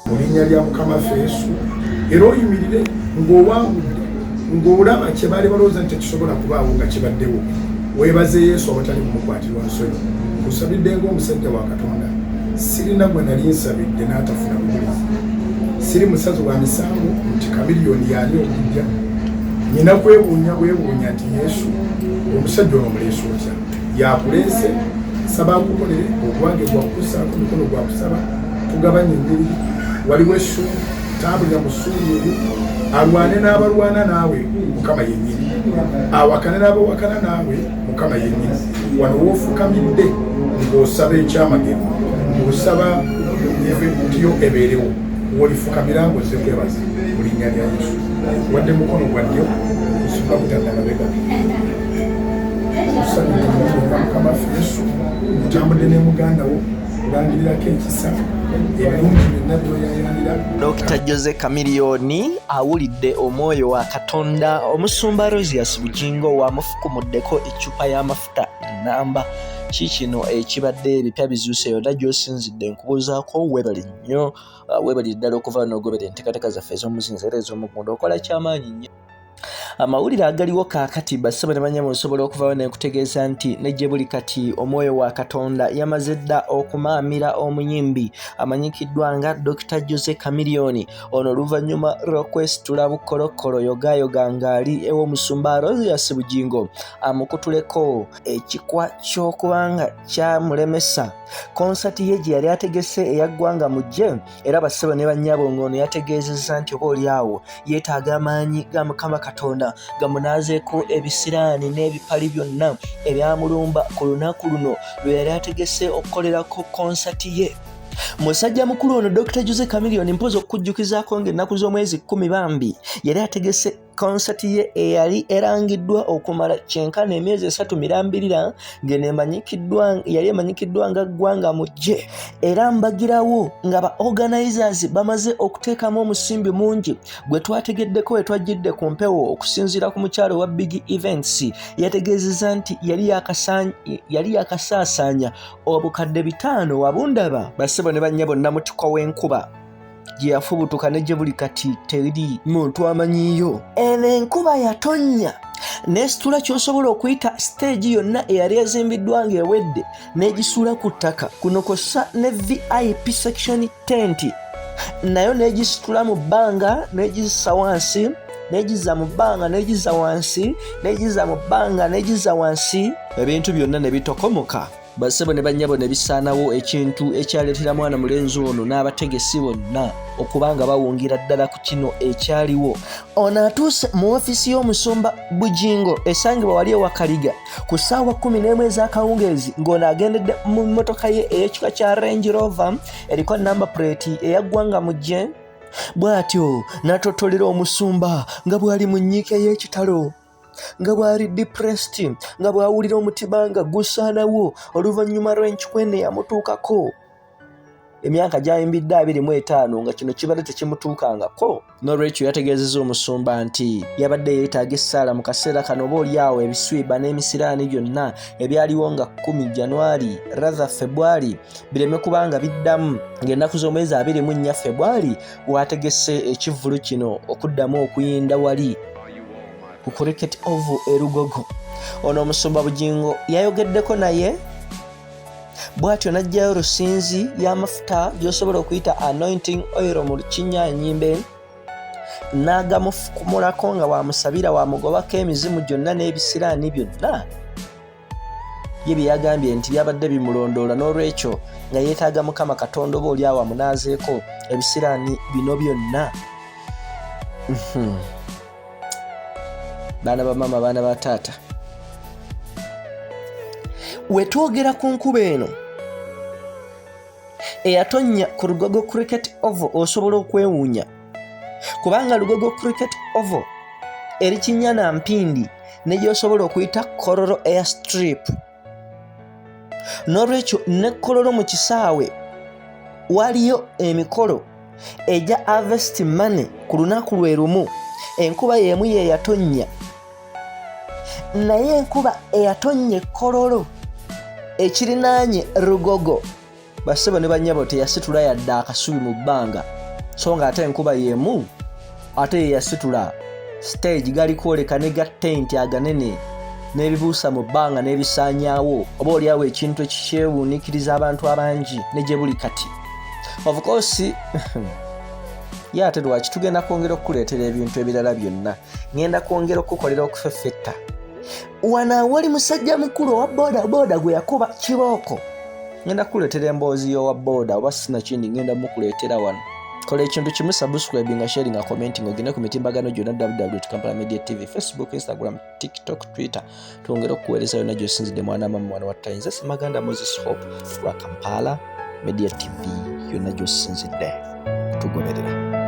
Mu linnya lya Mukama ffe Yesu, era oyimirire ng'owangudde, ng'olaba kye baali balowooza nti tekisobola kubaawo nga kibaddewo. Weebaze Yesu awatali kumukwatirwa nsonyi. Nkusabidde ng'omusajja wa Katonda. Sirina gwe nali nsabidde n'atafuna bujulizi. Siri musazi wa misango nti Chameleone y'ani okujja. Nyina kwewuunya bwewuunya nti Yesu omusajja ono omuleese otya? Yakuleese, nsaba akukolere ogwange gwa kukussaako mikono gwa kusaba. Tugabanye ennyiriri, waliwo essuubi, tambulira mu ssuubi eryo, alwane n'abalwana naawe Mukama yennyini, awakane n'abawakana naawe Mukama yennyini. Wano w'ofukamidde ng'osaba ekyamagero, ng'osaba eventi yo ebeerewo, w'olifukamira ng'ozze kwebaza mu linnya lya Yesu. Wadde mukono gwa ddyo okusumba gutadde amabega. Tusabidde mu linnya lya Mukama waffe Yesu, otambudde ne muganda wo. Kulangirirako ekisa ebirungi byonna byoyayanira. Dokita Jose Chameleone awulidde omwoyo wa Katonda. Omusumba Rosius Bugingo wamufukumuddeko eccupa y'amafuta ennamba. Kiikino ekibadde ebipya bizuuse yonna gy'osinzidde nkubuuzaako weebale nnyo, weebalire ddala okuva n'ogobera enteekateeka zaffe ez'omuzinzi era ez'omuggundu. Okola kyamaanyi nnyo. Amawulire agaliwo kaakati bassebo ne bannyabo nsobola okuvayo ne nkutegeeza nti ne gye buli kati omwoyo wa Katonda yamaze dda okumaamira omuyimbi amanyikiddwa nga Dokita Jose Chameleone. Ono oluvannyuma lw'okwesitula bukolokkolo yogaayoga ng'ali ew'omusumba Aloysius Bugingo amukutuleko ekikwa ky'okuba nga kyamulemesa konsati ye gye yali ategese eya Ggwanga Mujje. Era bassebo ne bannyabo ng'ono yategeezezza nti oba oli awo yeetaaga amaanyi ga Mukama Katonda gamunaazeeko ebisiraani n'ebipali byonna ebyamulumba ku lunaku luno lwe yali ategese okukolerako konsati ye. Musajja mukulu ono Dokita Jose Chameleone mpozi okukujjukizaako ng'ennaku z'omwezi 10 bambi yali ategese konsati ye eyali erangiddwa okumala kyenkana emyezi 3 mirambirira ng'eno yali emanyikiddwa nga Ggwanga Mujje, era mbagirawo nga ba organizers bamaze okuteekamu omusimbi mungi gwe twategeddeko we twajjidde ku mpewo. Okusinziira ku mukyalo wa Big Events yategeezezza nti yali yakasaasaanya obukadde 5 wabundaba. Bassebo ne bannyabo namutikwa w'enkuba gye yafubutuka ne gye buli kati teri muntu amanyiiyo. Eno enkuba yatonnya n'esitula ky'osobola okuyita siteegi yonna eyali ezimbiddwa ng'ewedde n'egisuula ku ttaka. Kuno kw'ossa ne VIP section tent nayo n'egisitula mu bbanga n'egizisa wansi, n'egizza mu bbanga n'egizza wansi, n'egizza mu bbanga n'egizza wansi, ebintu byonna ne bitokomoka. Bassebo ne bannyabo ne bisaanawo, ekintu ekyaleetera mwana mulenzi ono n'abategesi bonna okuba nga bawungira ddala ku kino ekyaliwo. Ono atuuse mu ofiisi y'omusumba Bugingo esangibwa wali ewa Kaliga ku ssaawa 11 ez'akawungeezi, ng'ono agendedde mu mmotoka ye ey'ekika kya Range Rover eriko number plate eya Ggwanga Mujje. Bw'atyo n'atottolera omusumba nga bw'ali mu nnyiike ey'ekitalo, nga bw'ali depressed, nga bw'awulira omutima nga gusaanawo oluvannyuma lw'enkikwene eyamutuukako emyaka gy'ayimbidde 25 nga kino kibadde tekimutuukangako. N'olwekyo yategeezezza omusumba nti yabadde yeetaaga essaala mu kaseera kano oba oli awo ebiswiba n'emisiraani byonna ebyaliwo nga 10 January rather February bireme kuba nga biddamu ng'ennaku z'omwezi 24 February waategese ekivvulu kino okuddamu okuyinda wali ku Cricket Oval e Lugogo. Ono omusumba Bugingo yayogeddeko naye bw'atyo n'aggyayo lusinzi y'amafuta gy'osobola okuyita anointing oil mu lukinyanyimbe n'agamufukumulako nga wamusabira wamugobako emizimu gyonna n'ebisiraani byonna ye bye yagambye nti byabadde bimulondoola, n'olwekyo nga yeetaaga Mukama Katonda oba oli awo amunaazeeko ebisiraani bino byonna. Baana ba maama, baana ba taata, we twogera ku nkuba eno eyatonnya ku Lugogo Cricket Oval, osobola okwewuunya kubanga Lugogo Cricket Oval eri kinnyana mpindi ne gy'osobola okuyita Kololo Airstrip. N'olwekyo ne Kololo mu kisaawe waliyo emikolo egya Harvest Money ku lunaku lwe lumu. Enkuba y'emu ye yatonnya, naye enkuba eyatonnya Kololo ekirinaanye Lugogo, bassebo ne bannyabo, teyasitula yadde akasubi mu bbanga. So nga ate enkuba y'emu ate yeyasitula stage gali kwoleka ne ga tenti aganene n'ebibuusa mu bbanga n'ebisaanyaawo, oba oliawo ekintu ekikyewuunikiriza abantu abangi ne gye buli kati. Of course, ye ate lwaki tugenda kwongera okukuleetera ebintu ebirala byonna, ŋŋenda kwongera okukukolera okufeffetta wano awali musajja mukulu owa boda boda gwe yakuba kibooko. Ŋŋenda kukuleetera emboozi y'owa boda oba sinakindi, ŋŋenda mukuleetera wano. Kola ekintu kimu: subscribe, sharing, commenting, ogende ku mitimbagano gyonna, www Kampala Media TV, Facebook, Instagram, TikTok, Twitter, twongere okukuweereza yonna gy'osinzidde. Mwana mama, mwana wa tayinza, Semaganda Moses Hope lwa Kampala Media TV, yonna gy'osinzidde kutugoberera.